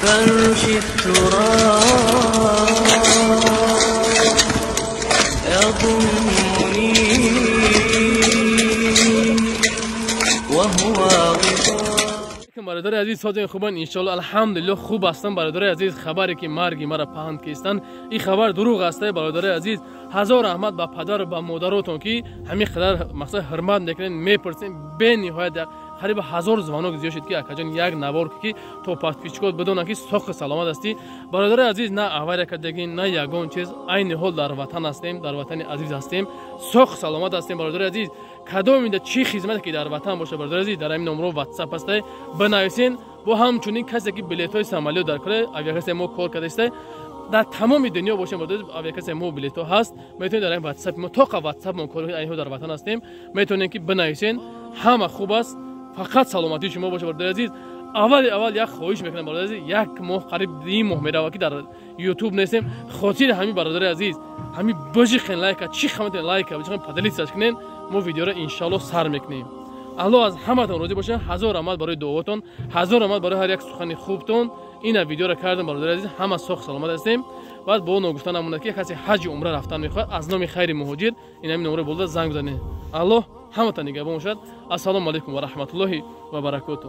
فرش التراب يضمني وهو غطاء. برادر عزیز سازین خوبان انشالله الحمدلله خوب هستم. برادر عزیز خبری که مرگی مرا پهن کیستن این خبر دروغ است. برادر عزیز هزار رحمت به پدر و به مادراتون که همین قدر مقصد حرمت میکنین میپرسین. به نهایت قریب 1000 звонок زیاد شد که اکا جان یک نوار که تو подписчик от بدونن که ساخت سلامت هستی. برادر عزیز نه авария کردگی نه یگان چیز، عین حال در وطن هستیم، در وطن عزیز هستیم، ساخت سلامت هستیم. برادر عزیز کدام اینده چی خدمت که در وطن باشه برادر عزیز در همین نمره واتساپ هست بنویسین. با همچنین کسی که بلیط های самолёт در کره авиакасса ما کار کرده است در تمام دنیا باشه برادر авиакасса ما بلیط ها هست، میتونید در این واتساپ ما تا واتساپ ما کار اینها در وطن هستیم میتونید که بنویسین. همه خوب است، فقط سلامتی شما باشه برادر عزیز. اول یک خواهش میکنم برادر عزیز، یک ماه قریب 2 ماه میره که در یوتیوب نیستیم، خاطر همین برادر عزیز همین بجخین لایک چی خمت لایک بجخین поделиться کنین، ما ویدیو رو ان شاء الله سر میکنیم. الله از همتون راضی باشه. هزار رحمت برای دعواتون، هزار رحمت برای هر یک سخن خوبتون. این ویدیو رو کردم برادر عزیز، همه ساخت سلامت هستیم. بعد با نگفتن نمونه که کسی حج عمره رفتن میخواد از نام خیر مهاجر این همین نمره بولده زنگ بزنه. الله همتون نگهبان باشد. السلام علیکم و رحمت الله و برکاته.